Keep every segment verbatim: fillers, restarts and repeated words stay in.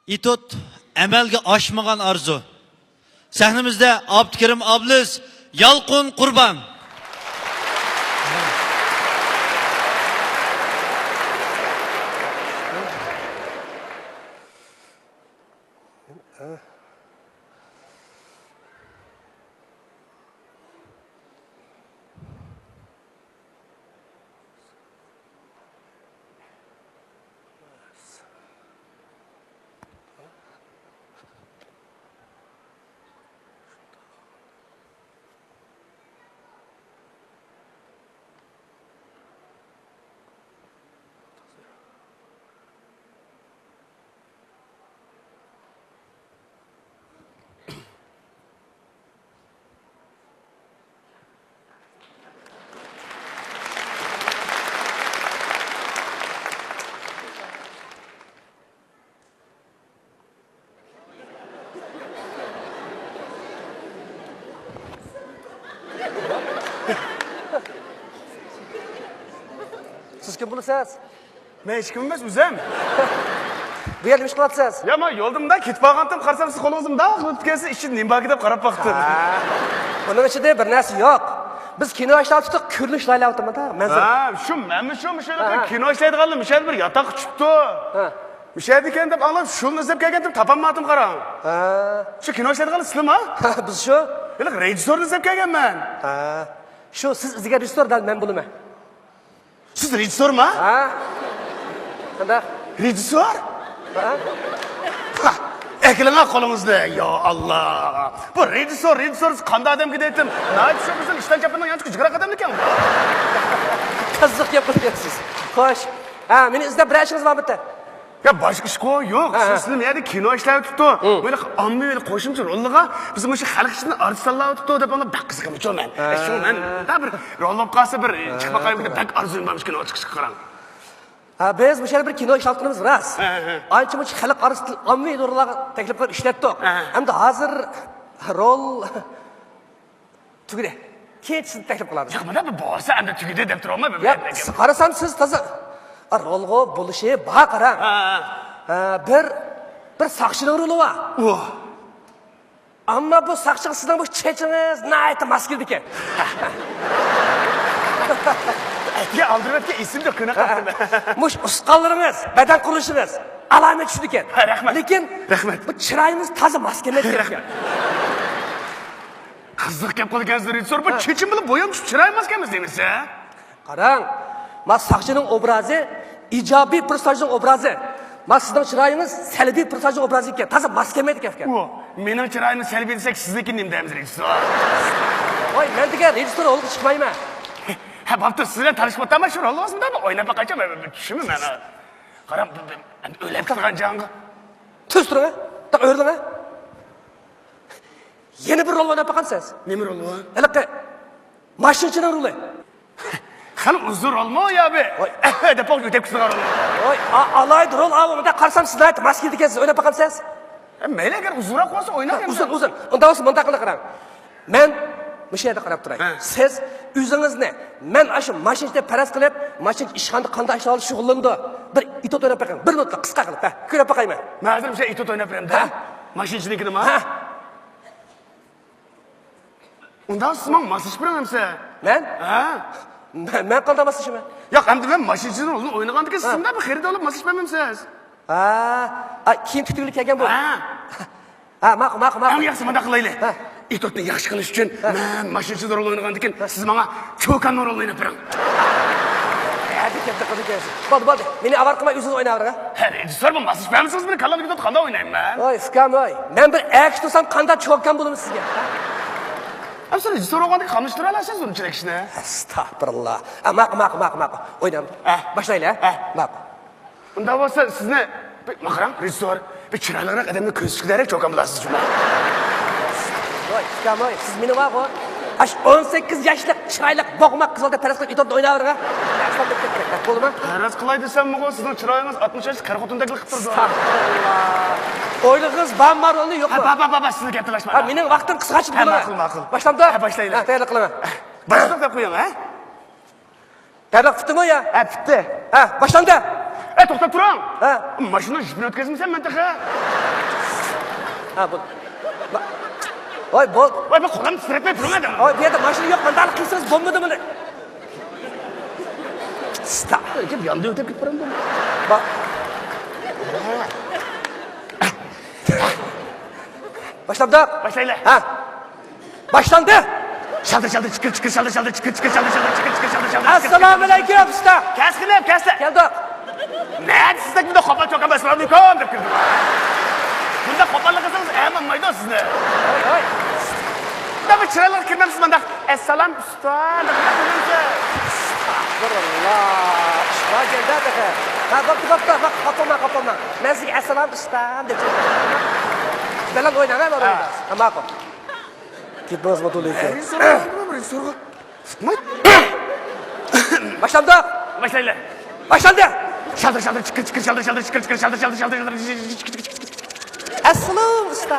ئېتوت، ئەمەلگە ئاشمىغان ئارزۇ. سەھنىمىزدە ئابدۇكېرىم ئابلىز، يالقۇن قۇربان. سىز كىم بولىسىز؟ مەن ھېچكىم ئەمەس، ئۆزۈم. بۇ يەردە نېمە ئىش قىلىۋاتىسىز؟ يا، مەن يولدا مۇنداق كېتىپ بارغانتىم، قارىسام، سىز قولىڭىزنى مۇنداق قىلىپ كەلسە، ئىچىدە نېمە باركى دەپ قاراپ باقتىم. ھە. بۇنىڭ ئىچىدە بىر نەرسە يوق. بىز كىنو ئىشلەۋاتىمىز، كۆرۈنۈش ئىشلەۋاتىمىز، مەنزىرە. ھە، شۇ، مەنمۇ شۇ، مۇشۇ ھە، ھە. كىنو ئىشلەيدىغانلار مۇشۇ يەردە بىر ياتاققا چۈشۈپتۇ. ھە. مۇشۇ يەردىكەن دەپ ئاڭلاپ، شۇنى ئىزدەپ كەلگەنتىم، تاپالماپتىم، قاراڭ. ھە. شۇ كىنو ئىشلەيدىغانلار سىلىما؟ ھە، بىز شۇ. ھېلىقى رېژىسسورنى ئىزدەپ كەلگەنمەن. ھە. شۇ، سىز ئىزدىگەن رېژىسسور دەل مەن بولىمەن. سىز رېژىسسورما؟ ھە؟ قانداق؟ رېژىسسور؟ ھە؟ ھا، ئەكېلىڭە قولىڭىزنى، يا ئاللا. بۇ رېژىسسور، رېژىسسور قانداق ئادەمگە دەيتتىم؟ ناھايىتى شۇ بىزنىڭ ئىشتان چاپىنىنىڭ يانچۇقى جىگراق ئادەممىكەن. قىزىق گەپ قىلىۋاتىسىز. خوش. ھە، مېنى ئىزدەپ بىرەر ئىشىڭىز بارمىدى؟ يا، باشقا ئىشقۇ يوق. ھە، سىز، ھە. سىزنى بۇ يەردە كىنو ئىشلەۋېتىپتۇ. ھىم. بۇ يەردە ئاممىۋى قوشۇمچە روللىغا بىز مۇشۇ خەلق ئىچىدىن ئارتىس تاللاۋېتىپتۇ دەپ ئاڭلاپ بەك قىزىقىمىچۇ مەن. ھە. شۇ مەن بىر رول بولۇپ قالسا بىر چىقىپ باقايمىكىن دەپ بەك ئارزۇيۇم بار مۇشۇ كىنوغا چىقىشقا، قاراڭ. ھە، بىز مۇشۇ يەردە بىر كىنو ئىشلەۋاتقىنىمىز راست. ھە، ھە. ئانچە مۇنچە خەلق ئارىسىدىن ئاممىۋى روللارغا تەكلىپ قىلىپ ئىشلەتتۇق. ھە. ئەمدى ھازىر رول تۈگىدى. كېيىن سىزنى تەكلىپ قىلارمىز. ياق، مانا بۇ بولسا ئەمدى تۈگىدى دەپ تۇرۇۋالماي، بۇ ياق، يەردە. قارىسام سىز تازا، ئا، رولغۇ بولۇشى بار، قاراڭ. ھە، ھە. ھە، بىر، بىر ساقچىنىڭ رولى بار. ئۇھ. ئەمما بۇ ساقچىغا سىزنىڭ بۇ چېچىڭىز ناھايىتى ماس كېلىدىكەن. يا، ئالدىرىۋەتكەن ئېسىمدە كۆنە قاپتىمەن. مۇشۇ ئۇسقانلىرىڭىز، بەدەن قۇرۇلۇشىڭىز ئالامەت چۈشىدىكەن. ھە، رەھمەت. لېكىن رەھمەت. بۇ چىرايىڭىز تازا ماس كەلمەيدىكەن. رەھمەت. قىزىق گەپ قىلىدىكەنسىز، رېژىسسور. بۇ ھە. چېچىم بىلەن بويام چۈشۈپ چىرايىم ماس كەلمەس دېمىسە. قاراڭ، ما ساقچىنىڭ ئوبرازى ئىجابىي پېرسوناژنىڭ ئوبرازى. ما سىزنىڭ چىرايىڭىز سەلبىي پېرسوناژنىڭ ئوبرازى ئىكەن. تازا ماس كەلمەيدىكەن. ئۇ، مېنىڭ چىرايىمنى سەلبىي دېسەك، سىزنىڭكىنى نېمە دەيمىز، رېژىسسور؟ ۋاي، مەن دېگەن رېژىسسور رولغا چىقمايمەن. ھە، بوپتۇ، سىز بىلەن تالىشىپ ئولتۇرماي شۇ رولىڭىزنى ئويناپ باقايچۇ، مەن، مەن چۈشىنمەيمەن. قاراڭ، بۇ، بۇ، ئەمدى ئۆيلەپ كېتىدىغان جاڭغا. تۈز تۇرۇڭ، ھە؟ تاق ئۆرۈلۈڭ، ھە؟ يەنە بىر رول ئويناپ باقامسىز؟ نېمە رول بۇ؟ ھېلىقى ماشىنىچىنىڭ رولى. خېلى ئۇزۇن رولمۇ يا بۇ؟ ۋاي. ئەھە دەپ ئۆتۈپ كېتىدىغان رول. ۋاي، ئا-، ئالاھىدە رول ئاۋۇ. مۇنداق قارىسام سىز ناھايىتى ماس كېلىدىكەنسىز، ئويناپ باقامسىز؟ ھە، مەيلى، ئەگەر ئۇزۇنراق بولسا ئويناپ ھە، ئۇزۇن، ئۇزۇن. ئۇنداق بولسا مۇنداق قىلىڭ، قاراڭ. مەن مۇشۇ يەردە قاراپ تۇراي. ھە. سىز ئۆزىڭىزنى مەن ئاشۇ ماشىنىچى دەپ پەرەز قىلىپ، ماشىنىچى ئىشخانىدا قانداق ئىشلار بىلەن شۇغۇللىنىدۇ؟ بىر ئېتيۇد ئويناپ بېقىڭ. بىر مىنۇتلا قىسقا قىلىپ، ھە، كۆرۈپ باقايمەن. مەن ھازىر مۇشۇ ئېتيۇد ئويناپ بېرەمدە. ھە. ماشىنىچىنىڭكىنىما؟ ھە. ئۇنداق سىز ماڭا ماسلىشىپ بېرىڭ ئەمسە. مەن؟ ھە. مەن، مەن قانداق ماسلىشىمەن؟ ياق، ئەمدى مەن ماشىنىچىنىڭ رولىنى ئوينىغاندىكىن ھە. سىز مۇنداق بىر خېرىدارلىق ماسلىشىپ بەرمەمسىز؟ ھە. ئا، كىيىم تۈتۈۋېلىپ كەلگەن بۇ. ھە. ھە، ماقۇل، ماقۇل، ماقۇل. ئەڭ ياخشىسى مۇنداق قىلايلى. ھە. ئېتيۇدنى ياخشى قىلىش ئۈچۈن ھە. مەن ماشىنىچىدا رول ئوينىغاندىكىن ھە. سىز ماڭا چوكاننىڭ رولىنى ئويناپ بېرىڭ. ھە، دېگەن قىلىدىكەنسىز. بولدى، بولدى. مېنى ئاۋارە قىلماي ئۆزىڭىز ئويناۋېرىڭ، ھە. ھە، رېژىسسور بولۇپ ماسلىشىپ بەرمىسىڭىز مېنى كاللامنى كېتىۋاتىدۇ، قانداق ئوينايمەن مەن؟ ۋاي، ئۇكام، ۋاي. مەن بىر ئەركە تۇرسام قانداق چوكان بولىمەن سىزگە؟ ئەمسە رېژىسسور بولغاندىكىن قاملىشتۇرالايسىز ئۇنچىلىك ئىشنى. ئەستەغپۇرۇللا. ئە، ماقۇل، ماقۇل، ماقۇل، ماقۇل. ئوينايمەن. ھە. باشلايلى، ھە؟ ھە. ماقۇل. ئۇنداق بولسا سىزنى بىر، ماقاراڭ، رېژىسسور، بىر چىرايلىقراق ئادەمنى كۆرسىتىشكە دەرەك چوكان بولاسىز جۇمۇ. ۋاي، ئۇكام، ۋاي، سىز مېنى بارغۇ، ئاشۇ ئون سەككىز ياشلىق چىرايلىق بوغماق قىز بالا پەرەز قىلىپ ئېتيۇدنى ئويناۋېرىڭ، ھە؟ بولدىما؟ پەرەز قىلاي دېسەممۇغۇ، سىزنىڭ چىرايىڭىز ئاتمىش ياشلىق قېرى خوتۇندەكلا قىلىپ تۇرىدۇ. ئەستەغپۇرۇللا. ئويلىغىڭىز بارمۇ، رولنى يوقمۇ؟ ھە، بار، بار، بار، بار، سىزنى گەپ تالاشماڭ. ھە، مېنىڭ ۋاقتىم قىسقاچە ھە، بولدى. ماقۇل، ماقۇل. باشلامدۇ؟ ھە، باشلايلى. ھە، تەييارلىق قىلىمەن. باشلىق دەپ قويۇڭ، ھە؟ تەييارلىق پۈتتىمۇ يا؟ ھە، پۈتتى. ھە، باشلاندى. ئە، توختاپ تۇرۇڭ! ھە؟ ماشىنا يۈزىنى ئۆتكۈزمىسەم مەن تېخى. ھە، بول. ۋاي، بول. ۋاي، بۇ قولۇمنى تىترەتمەي تۇرۇڭ ئادەم. ۋاي، بۇ يەردە ماشىنا يوق، مانداقلا قىلسىڭىز بولمىدى بۇنى. ئىشتا. ياندىن ئۆتۈپ كېتىپ بارامدۇ؟ با- باشلامدۇق؟ باشلايلى. ھە. باشلاندى. شالدىر، شالدىر، چىقىر، چىقىر، شالدىر، شالدىر، چىقىر، چىقىر، شالدىر، شالدىر، چىقىر، چىقىر، شالدىر، شالدىر، چىقىر، چىقىر، شالدىر، شالدىر. ئەسسالامۇئەلەيكۇم، ئۇستا. كەلسىلە، كەلسىلە. كەلدۇق. نەدە سىزدەك بۇنداق قوپال چوكان ئەسسالامۇئەلەيكۇم دەپ كىردىڭىز؟ بۇنداق قوپاللىق قىلسىڭىز ئەمىنمايدۇ سىزنى. ھوي، ھوي. بۇنداق بىر چىرايلىق كىرمەمسىز مۇنداق. ئەسسالام، ئۇستا، نېمە قىلىسىز؟ ئەستەغپۇرۇللا. ئىشقا كەلدى تېخى. ھە، بوپتۇ، بوپتۇ. بەك قاپالماڭ، قاپالماڭ. مەن سىزگە ئەسسالام، ئۇستا دەپ. بىلەن ئويناڭ، ھە، بىر ھە. ئويناڭ. ھە، ماقۇل. كېتىڭىز، ماقۇل ئىكەن. بىر سورىغان، بىر سورىغان. باشلامدۇق؟ باشلايلى. باشلاندى. شالدىر، شالدىر، چىقىر، چىقىر، شالدىر، شالدىر، چىقىر، چىقىر، شالدىر، شالدىر، شالدىر، شالدىر. ئەسسالام، ئۇستا.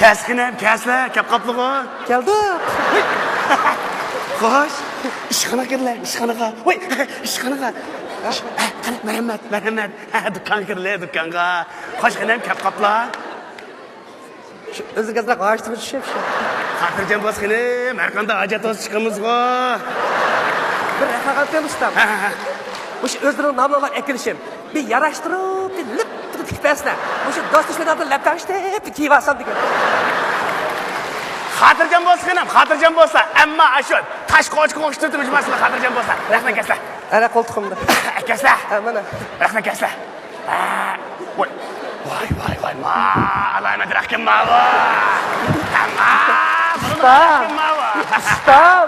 كەلسىلە، كەلسىلە، كەپ قاپلىغۇ. كەلدۇق. خوش. ئىشخانىغا كىرلە، ئىشخانىغا. ۋاي، ئىشخانىغا. قېنى، مەرھەمەت، مەرھەمەت. دۇكانغا كىرلە، دۇكانغا. خوش، خېنىم، كەپ قاپلا. شۇ ئۆزىڭىزنىڭ ھاجىتىڭىز چۈشۈپ شۇ. خاتىرجەم بولسا خېنىم، ھەر قانداق ھاجەت بولسا چىقىمىزغۇ. بىر رەقەم قىلىڭ ئۇستام. ھە، ھە، ھە. مۇشۇ ئۆزلىرىنىڭ نامىنى ئېلىپ كېلىشىم. بىر ياراشتۇرۇپ، بىر لىپپىدە تىكىپ بەرسىلە. مۇشۇ دوست دۈشمەن ئالدىدا لەپەڭشىتىپ تىكىۋالسام دېگەن. خاتىرجەم بولسا خېنىم، خاتىرجەم بولسا. ئەمما ئاشۇ تاش قوچىقىغا ئوخشىتىۋېتىمىز ماشىنىنى، خاتىرجەم بولسا. رەخنە كەسلە. ئەنە قولتۇقۇمدا. كەسلە. ھە، مانا. رەخنە كەسلە. ۋاي. ۋاي، ۋاي، ۋاي، ما، ئالاھىدە رەخنە ماۋۇ. ھە، ما، بۇنىڭ ئۇستام. رەخنە ماۋۇ. ئۇستام.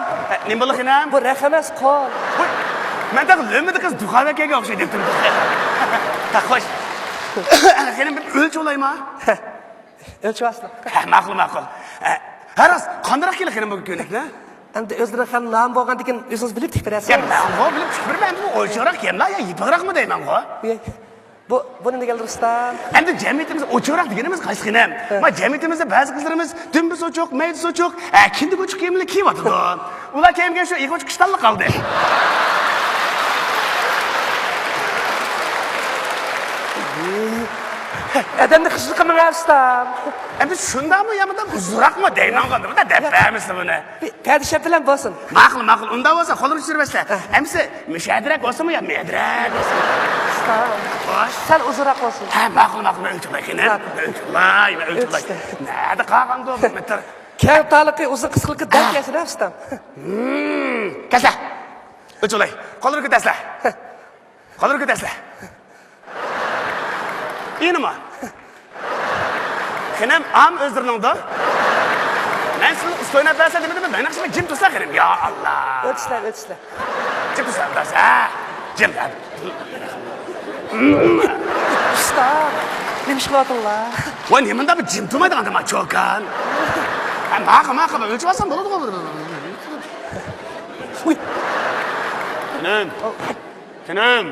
نېمە بولدى خېنىم؟ بۇ رەخ ئەمەس، قول. ۋاي، مەن تېخى لۆممىدە قىز دۇخاۋەكەگە ئوخشايدۇ دەپتىم. ھە، خوش. خېنىم، بىر ئۆلچىۋالايما؟ ئۆلچىۋالسىلا. ھە، ماقۇل، ماقۇل. ھە، راست، قانداقراق كېلە خېنىم بۇ كۆينەكنى؟ ئەمدى ئۆزلىرىنىڭ خېنىم نامى بولغاندىكىن ئۆزىڭىز بىلىپ تىكىپ بېرەسىز. يا، مەنغۇ بىلىپ تىكىپ بېرىمەن، بۇ ئوچۇقراق كىيىملا يا يېپىقراقمۇ دەيمەنغۇ؟ ئۇي، بۇ، بۇ نېمە دېگەنلىك ئۇستا؟ ئەمدى جەمئىيىتىمىزدە ئوچۇقراق دېگىنىمىز قايسى خېنىم؟ ھە. ما جەمئىيىتىمىزدە بەزى قىزلىرىمىز دۈمبىسى ئوچۇق، مەيدىسى ئوچۇق، ھە، كىندىك ئوچۇق كىيىملىرى كىيىۋاتىدۇ. ئۇلار كىيگەن شۇ ئېغىر ئوچۇق ئىشتانلىق قالدى. ئادەمنى خىجىل قىلماڭ ئۇستام. ئەمدى شۇنداقمۇ يا مۇنداق ئۇزۇنراقمۇ دەيمەنغۇ، نېمە دەپ بەرمىسىلە بۇنى؟ پەردە شەپىلەم بولسۇن. ماقۇل، ماقۇل، ئۇنداق بولسا قولۇمنى چۈشۈرۈۋەتسىلە. ھە. ئەمىسە مۇشەدىرەك بولسىمۇ يا مەدىرەك بولسۇن؟ ئۇستام. خوش. سەل ئۇزۇنراق بولسۇن. ھە، ماقۇل، ماقۇل، مەن ئۆلچەۋالاي قېنى. ماقۇل. مەن ئۆلچەۋالاي، مەن ئۆلچەۋالاي. ئۆلچە. نەدە قالغاندۇ بۇ مىتىر؟ كەڭ تارلىقى ئۇزۇن قىسقىلىقى دەل ھە. كەلسۇن ھە ئۇستام. ھىم، كەلسە. ئۆلچەۋالاي. قوللىرىنى كۆتەرسىلە. قوللىرىنى كۆتەرسىلە. ئېنىما. خېنىم، ئام ئۆزلىرىنىڭدۇ. مەن سىزنى ئۇستا ئويناپ بەرسە دېمىدىممۇ؟ مېنىڭ ئىشىمنى جىم تۇرسا خېنىم. يا ئاللا. ئۆتسىلە، ئۆتسىلە. جىم تۇرسا، تۇرسا. جىم. ئۇستا، نېمە ئىش قىلىۋاتىڭلار؟ ۋاي، نېمانداق بىر جىم تۇرمايدىغان ئادەم، چوكان. ھە، ماقۇل، ماقۇل، ئۆلچىۋالسام بولىدىغۇ. ئۇي. خېنىم. خېنىم.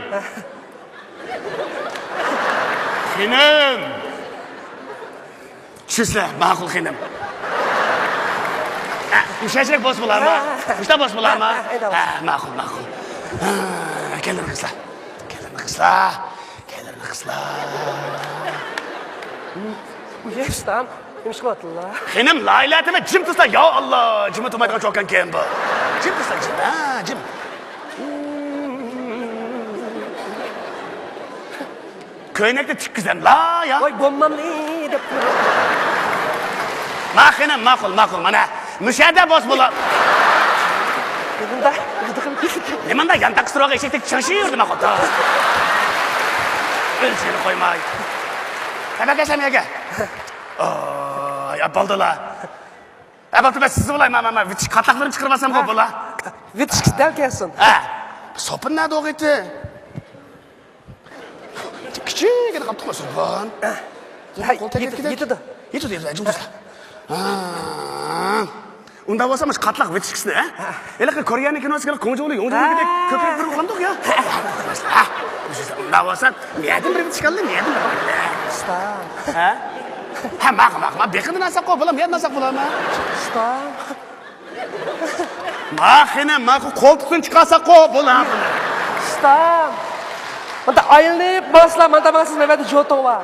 خېنىم. چۈشىسىلە، ماقۇل خېنىم. ھە، مۇشۇنچىلىك بولسا بولارما؟ ھە، ھە، ھە. مۇشۇنداق بولسا بولارما؟ ھە، ھە، ھە، ماقۇل، ماقۇل. ھە، كەلدىم قىزلار. كەلدىم قىزلار. كەلدىم قىزلار. ئۇي، ئۇستام، نېمە ئىش قىلىۋاتىدىلا؟ خېنىم، لايلاتىمە جىم تۇرسا، يا ئاللا، جىم تۇرمايدىغان چوكانكەن بۇ. جىم تۇرسا، جىم، ھە، جىم. كۆينەكنى تىككۈزەملا يا. ۋاي، بوممامنى دەپ تۇرۇپ. ما خېنىم، ماقۇل، ماقۇل، مانا. مۇشەدە بولسا بولا. نېمانداق؟ نېمانداق يانتاق سۇراغا ئېشەكتەك چىڭشىپ يۈردى ماقۇل. ئۆلچىنى قويماي. قەبەكەسەم يەگە. ئاي، ئاپالدىلا. ئەبەتۇبە سىزنى بولاي، ما، ما، ما، ۋىتىش قاتاقلىرىنى چىقىرىۋالسامغۇ بولا. ۋىتىش دەل كەلسۇن. ھە. سوپۇن نەدە ئوغىتى؟ كىچىككىنە قاپتۇ سوپۇن. ھە، قول تەگكەن يېتىدۇ، كېتىدۇ. يېتىدۇ، يېتىدۇ، جۇمسا. ھە. ئۇنداق بولسا مۇشۇ قاتلاق ۋىتىشكىسىنى، ھە؟ ھېلىقى كۆرگەننى كىنوسىدا كۆڭجۈڭلۈك، يوڭجۈڭلۈكىدەك ھە. كۆپرەك بىر قىلدۇق يا. ھە. ئۇنداق بولسا، مەيەدىن بىر ۋىتىشكا ئالدى، مەيەدىن بىر. ئۇستا. ھە؟ ھە، ماقۇل، ماقۇل. ماقۇل. بېقىندىن ئالساققۇ بولام، يەردىن ئالساق بولامە؟ ئۇستا. ماقۇل، ماقۇل. قولتۇقتىن چىقارساققۇ بولام. ئۇستا. ماندا ئايلىنىپ ماڭسىلا، ماندا ماڭسىز، مەمەدە جوتۇڭ بار.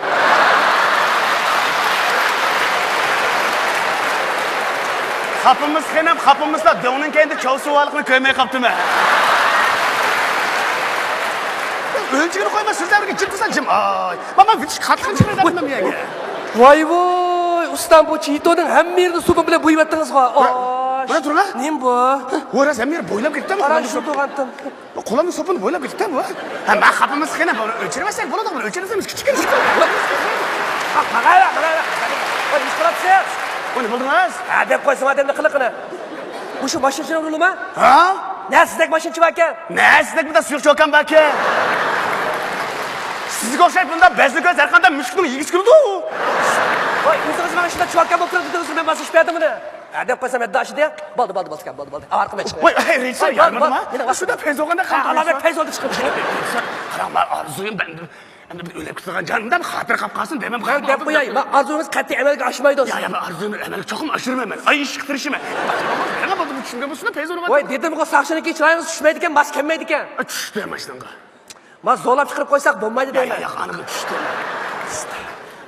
خاپىمىز خېنىم، خاپىمىزلا دۆڭنىڭ كەينىدە چاۋسۇۋالىقنى كۆرمەي قاپتىمەن. ئۆلچىگىنى قويما، سۆزلەرگە جىم تۇرسا جىم. ئاي. ماما، ۋىتىش قاتلىقىنى چىقىرىپ بەردىم يەگە. ۋاي ۋاي، ئۇستام، بۇ چىتونىڭ ھەممە يېرىنى سوپۇن بىلەن بويىۋەتتىڭىزغۇ. مانا، ئاي. مانا تۇرغا. نېمە بۇ؟ ۋو، راست ھەممە يېرى بويلاپ كېتىپتۇ. ئاران شۇ تۇرغانتىم. قولۇمنى سوپۇن بويلاپ كېتىپتۇ بۇ. ھە، ما خاپىمىز خېنە، بۇنى ئۆچۈرمەسەك بولىدۇ، بۇنى ئۆچۈرمىسەك كىچىك. ۋاي، نېمە قىلىسىز؟ ۋاي، بولدىڭىز؟ ھە، دەپ قويسىڭ ئادەمنى قىلىقىنى. مۇشۇ ماشىنىچىنىڭ رولىما؟ ھە؟ نە سىزدەك ماشىنىچى باركەن؟ نە سىزدەك بىر سۇيۇق چوكان باركەن؟ سىزگە ئوخشاپ بۇنداق بەزلىك كۆز ھەر قانداق مۈشۈكنىڭ يېگۈسى كېلىدۇ. ۋاي، ئۆزىڭىز ماڭا شۇنداق چوكان بولۇپ تۇرىدۇ دېدىڭىز، مەن ماسلىشىپ بەردىم ئۇنى. ھە، دەپ قويسام ئەددا ئاشىدى. بولدى، بولدى، بولدى، بولدى، بولدى. ئاۋارە قىلماي چىقىڭ. ۋاي، ھەي، رېژىسسور، ۋاي، يارىمىدىما؟ بولدى، بولدى. شۇنداق پەيز بولغاندا ھە، قالدى ئالامەت رېژىسسور. پەيز بولدى چىقىپ. قاراڭلار، ئارزۇيۇم، مەن ئەمدى بىر ئۆلۈپ كېتىدىغان جانىمدا بىر خاتىرە قاپ قالسۇن دەيمەن. مەن دەپ قوياي، مەن ئارزۇيىڭىز قەتئىي ئەمەلگە ئاشمايدۇ. يا، يا، مەن ئارزۇيۇمنى ئەمەلگە چوقۇم ئاشۇرىمەن مەن. ئاي، ئىشقا تىرىشىمەن. نېمە بولدى بۇ چۈشۈمگە؟ بۇ شۇنداق پەيز بولغان. ۋاي، دېدىمغۇ، ساقچىنىڭكى چىرايىڭىز چۈشمەيدىكەن، ماس كەلمەيدىكەن. ئا، چۈشتى ماشىناڭغا. ما زورلاپ چىقىرىپ قويساق بولمايدۇ يا، دەيمەن. يا، يا، ئانىغا چۈشتى.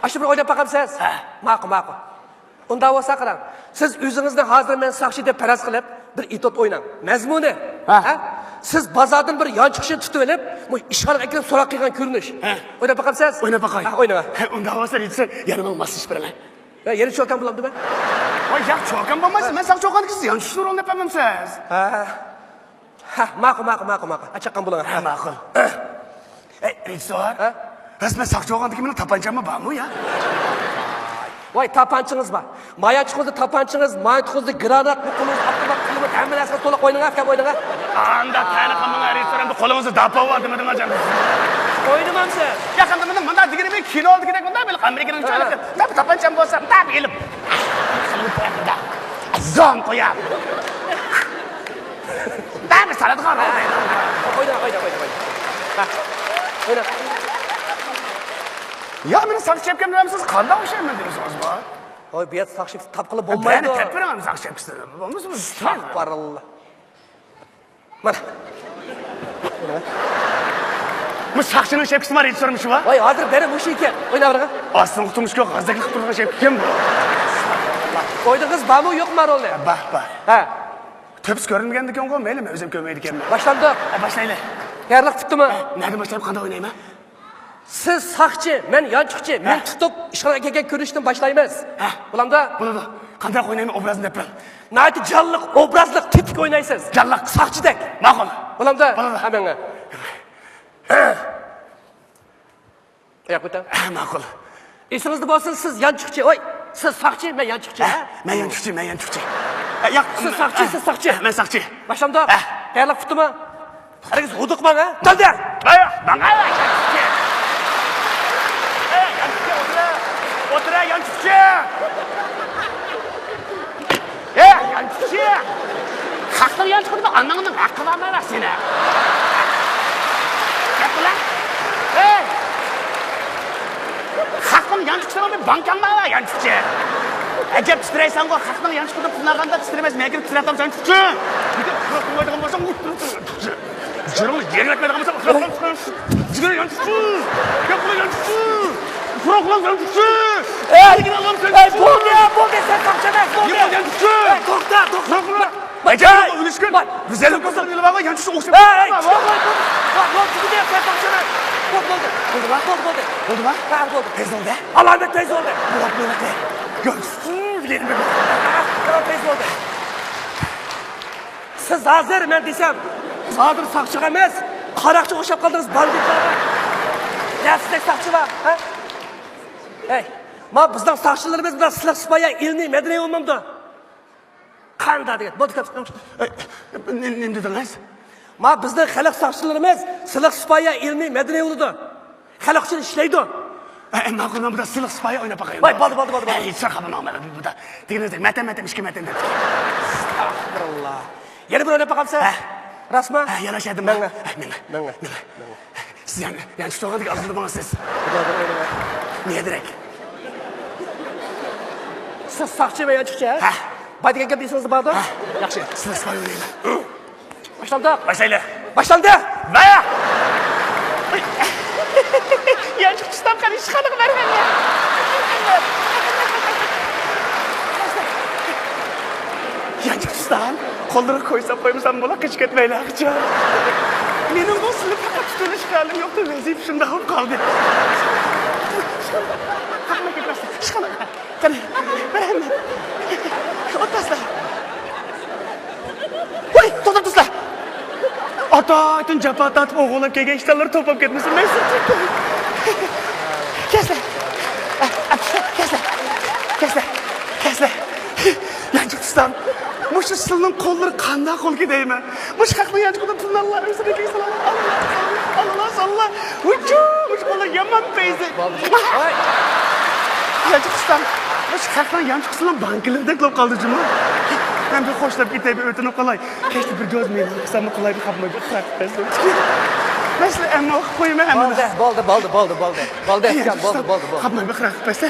ئاشۇ بىر ئويناپ باقامسىز؟ ھە. ماقۇل، ماقۇل. ئۇنداق بولسا قاراڭ، سىز ئۆزىڭىزنى ھازىر مەن ساقچى دەپ پەرەز قىلىپ، بىر ئېتيۇد ئويناڭ. مەزمۇنى، ھە؟ ھە؟ سىز بازاردىن بىر يانچۇقچىنى تۇتۇۋېلىپ، مۇ ئىشخانىغا ئەكىرىپ سوراق قىلغان كۆرۈنۈش. ھە. ئويناپ باقامسىز؟ ئويناپ باقاي. ھە، ئويناڭ. ھە، ئۇنداق بولسا رېژىسسور، يەنە ماڭا ماسلىشىپ بېرىڭ. ھە، يەنە چوكان بولامدۇ مەن؟ ۋاي، ياق، چوكان بولمايسىز، ھە. مەن ساقچى بولغاندىكىن سىز يانچۇقچىنىڭ رولىنى ئېلىپ بەرمەمسىز؟ ھە. ھە، ماقۇل، ماقۇل، ماقۇل، ماقۇل. ھە، چاققان بولۇڭ. ھە، ماقۇل. ئەي، رېژىسسور. ھە؟ راست مەن ساقچى بولغاندىكىن مېنىڭ تاپانچاممۇ بارمۇ يا؟ ۋاي، تاپانچىڭىز بار. مايانچۇقىڭىزدا تاپانچىڭىز، مايانچۇقىڭىزدا گرانات، بۇ قولىڭىزدا ئاپتومات، قولىڭىزدا ھەممە نەرسىڭىز تولۇق، ئويناڭ، ئەپكەپ ئويناڭ. ئاندا تەنە قىلمىڭ، رېژىسسور، ئەمدى قولىڭىزدا داپا بار دېمىدىڭ جان. ئوينىمامسىز؟ ياق، ئەمدى مېنىڭ مۇنداق دېگىنىم كىنودىكىدەك مۇنداق بىر ئامېرىكىنىڭ ھە. چايلىقى. مۇنداق بىر تاپانچام بولسا، مۇنداق بىر ئېلىپ. زوڭ قوياپ. بەرمە سالىدىغان رول دەيدۇ. ئوينا، ئوينا، ئوينا، ئوينا. ھە. ئوينا. يا، مېنى ساقچى ئەپكەم دېمەمسىز، قانداق ئوخشايمەن دېمىسىڭىز بار. ۋاي، بۇ يەردە ساقچى تاپقىلى بولمايدۇ. بىرەرنى تەپپىرىڭ ساقچى ئەپكىسىز. بولمىسا بىز ئەستەغپىرۇللا. مانا. مۇ ساقچىنىڭ شەپكىسى بار، رېژىسسور مۇشۇ بار. ۋاي، ھازىر بەرە مۇشۇ ئىكەن. ئويناۋېرىڭ. ئاستىنقى تۇمشۇكى غازدەكلىك تۇرغان شەپكە ئىكەن بۇ. ئوينىغىز بارمۇ، يوقمۇ رولى؟ بار، بار. ھە. تۆپىسى كۆرۈنمىگەندىكىنغۇ، مەيلى، مەن ئۆزۈم كۆرمەيدىكەنمەن. باشلاندۇق. ھە، باشلايلى. تەييارلىق پۈتتىمۇ؟ ھە، نەدىن باشلايمەن، قانداق ئوينايمەن؟ سىز ساقچى، مەن يانچۇقچى. ھە. مېنى تۇتۇپ ئىشخانىغا ئەكەلگەن كۆرۈنۈشتىن باشلايمىز. ھە. بولامدۇ؟ بولىدۇ. قانداق ئوينايمەن ئوبرازنى دەپ بېرىڭ. ناھايىتى جانلىق، ئوبرازلىق، تېتىك ئوينايسىز. جانلىق. ساقچىدەك. ماقۇل. بولامدۇ؟ بولىدۇ. ھە، مېڭە. ياق، ئۆتە. ھە، ماقۇل. ئېسىڭىزدە بولسۇن، سىز يانچۇقچى. ۋاي، سىز ساقچى، مەن يانچۇقچى. ھە، ھە؟ مەن يانچۇقچى، مەن يانچۇقچى. ھە، ياق، سىز ساقچى، ھە، سىز ساقچى. ھە، مەن ساقچى. باشلامدۇق. ھە. تەييارلىق پۈتتىمۇ؟ ھەرگىز ھودۇقماڭ، ھە؟ تالدە. ھە، ماڭا يانچۇقچى. ھە، يانچۇقچى، ئولتۇر. ئولتۇر، يانچۇقچى. ئەي، يانچۇقچى! خەقنىڭ يانچۇقىدا بىر ئاناڭنىڭ ھەققى بارمۇ ئەمەس سېنىڭ؟ گەپ قىلە. ئەي! خەقنىڭ يانچۇقىدا بىر بانكاڭ بارمۇ، يانچۇقچى؟ ئەجەب تىترەيسەنغۇ، خەقنىڭ يانچۇقىدا پۇل ئالغاندا تىترىمەس، مەن كىرىپ تىترەپ تۇرسام، يانچۇقچى! يانچۇقچى! جىرىڭنى يەرگە ئەتمەيدىغان بولسا، ئۇخلاپ قالسىڭ. جىگەر يانچۇقچى! گەپ قىلىڭ يانچۇقچى! ئۇخلاپ قالسىڭ يانچۇقچى! ئەي! ئەركىن ئالغان سەن. ئەي، بولدى، بولدى، سەن تاپشا ئەمەس، بولدى. يامان يانچۇقچى! ئەي، توختا، توختا. ئۇخلاپ قالسىڭ. ئەجەب، ئۆلۈشكە. بىز ئەللىك بولساق، نېمە بار، يانچۇقچى ئوخشاپ. ئەي، ئەي، كىچىك بوي، بولدى. ۋاي، بولدى، سەن تاپشا ئەمەس. بولدى، بولدى. بولدىما؟ بولدى، بولدى. بولدىما؟ ھە، بولدى. تېز بولدى. ئالامەت تېز بولدى. بولدى، بولدى. يانچۇقچى دېگەن بىر. ھە، تېز بولدى. سىز ھازىر مەن دېسەم، ھازىر ساقچىغا ئەمەس، قاراقچىغا ئوخشاپ قالدىڭىز، باندىتلارغا. يا سىزدەك ساقچى بار، ھە؟ ھەي، ما بىزنىڭ ساقچىلىرىمىز بىلەن سىلىق سىپايە ئىلمىي مەدەنىي بولمامدۇ؟ قانداق دېگەن؟ بولدى، كەپ. ئە، نېمە، نېمە دېدىڭىز؟ ما بىزنىڭ خەلق ساقچىلىرىمىز سىلىق سىپايە ئىلمىي مەدەنىي بولىدۇ. خەلق ئۈچۈن ئىشلەيدۇ. ئە، ئە، ماقۇل، مەن بۇدا سىلىق سىپايە ئويناپ باقاي. ۋاي، بولدى، بولدى، بولدى، بولدى. ھەي، ھېچ خاپا بولماڭ، مەن بۇدا دېگىنىڭىزدەك مەتەم، مەتەم، ئىككى مەتەم دەپ. ئەستەغپىرۇللا. يەنە بىر ئويناپ باقامسىز؟ ھە. راستمۇ؟ ھە، يالاش ئادەم. مەڭە. ھە، مەڭە. مەڭە. مەڭە. سىز يەنە، يەنە شۇ تۇرغاندىكى ئارزۇدا ماڭىسىز. بۇدا بىر ئوينىما. نېدىرەك؟ سىز ساقچى ۋە يانچۇقچى، ھە؟ ھە. بار دېگەن گەپ ئېسىڭىزدە باردۇ؟ ھە. ياخشى. سىزنى سىپايى ئوينايمەن. باشلاندۇق. باشلايلى. باشلاندى. بايا. يانچۇق ئۇستام، قېنى ئىشخانىغا مەرھەمەت. يانچۇق ئۇستام، قوللىرىغا كوي ساپ قويمىسام بولا، قېچىپ كەتمەيلى قاچان. مېنىڭ بۇ سىلى پەقەت تۇتۇۋېلىش خىيالىم يوقتى، ۋەزىپە شۇنداق بولۇپ قالدى. قاقما كەتمەسلىك، ئىشخانىغا. قېنى، مەرھەمەت. ئولتۇرسىلەر. ۋاي، توختاپ تۇرسىلەر. ئاتايتىن جاپا تارتىپ ئوغۇرلاپ كەلگەن ئىشتانلىرى توپلاپ كەتمىسۇن، مەيسىر. كەلسىلەر. كەلسىلەر. كەلسىلەر. كەلسىلەر. كەلسىلەر. يانچۇق ئۇستام، مۇشۇ سىلىنىڭ قوللىرى قانداق قولكەن دەيمەن. مۇشۇ خەقنىڭ يانچۇقىدىن پۇلنى ئاللا ئۆزىگە سالام. ئاللا، ئاللا، ئاللا. ۋۇجۇ، مۇشۇ قوللار يامان پەيزى. ۋاي. يانچۇق ئۇستام، مۇشۇ خەقنىڭ يانچۇقى سىلىنىڭ بانكىلىرىدەك بولۇپ قالدى جۇمۇ. مەن بىر خوشلاپ كېتەي، بىر ئۆتۈنۈپ قالاي. كەچتە بىر گۆز مېنىڭ قىلساممۇ قىلاي، بىر خاپماي بىر خەق بەرسۇن. مەن سىلى ئەمما ئوقۇپ قويىمەن ھەممىنى. بولدى، بولدى، بولدى، بولدى، بولدى. بولدى، يانچۇق بولدى، ئۇستام، بولدى، بولدى. خاپماي بىر خەق بەرسە.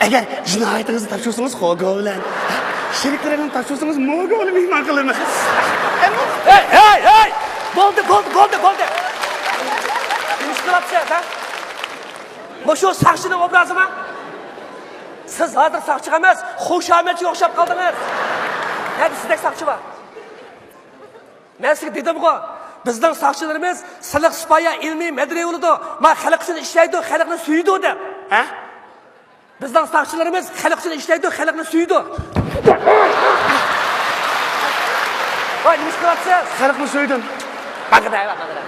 ئەگەر جىنايىتىڭىزنى تاپشۇرسىڭىز خوگو بىلەن، شېرىكلىرىڭىزنى تاپشۇرسىڭىز موگو بىلەن مېھمان قىلىمىز. ئەمما ھەي، ھەي، ھەي! بولدى، بولدى، بولدى، بولدى! نېمە ئىش قىلىۋاتىسىز، ھە؟ مۇشۇ ساقچىنىڭ ئوبرازىمۇ؟ سىز ھازىر ساقچىغا ئەمەس، خۇشامەتچىگە ئوخشاپ قالدىڭىز. نەدە سىزدەك ساقچى بار؟ مەن سىزگە دېدىمغۇ، بىزنىڭ ساقچىلىرىمىز سىلىق سىپايە، ئىلمىي، مەدەنىي بولىدۇ. ما خەلق ئۈچۈن ئىشلەيدۇ، خەلقنى سۆيىدۇ دەپ. ھە؟ بىزنىڭ ساقچىلىرىمىز خەلق ئۈچۈن ئىشلەيدۇ، خەلقنى سۆيىدۇ. ۋاي، نېمە ئىش قىلىۋاتىسىز؟ خەلقنى سۆيدۈم. باقىدە، باقىدە.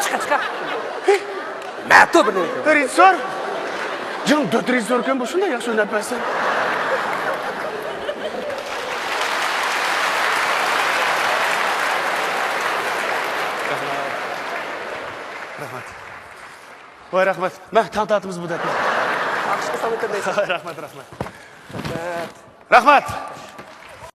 چىقا، چىقا. مەتۇ بىر نېمە. رېژىسسور. جىڭ دۆت رېژىسسوركەن بۇ، شۇنداق ياخشى ئويناپ بەرسە. رەھمەت. رەھمەت. ۋاي، رەھمەت. مە، تاڭ تارتىمىز بۇ دەپنى. ئاخشىقى ساڭا كۆرمەيسەن. رەھمەت، رەھمەت. رەھمەت. رەھمەت.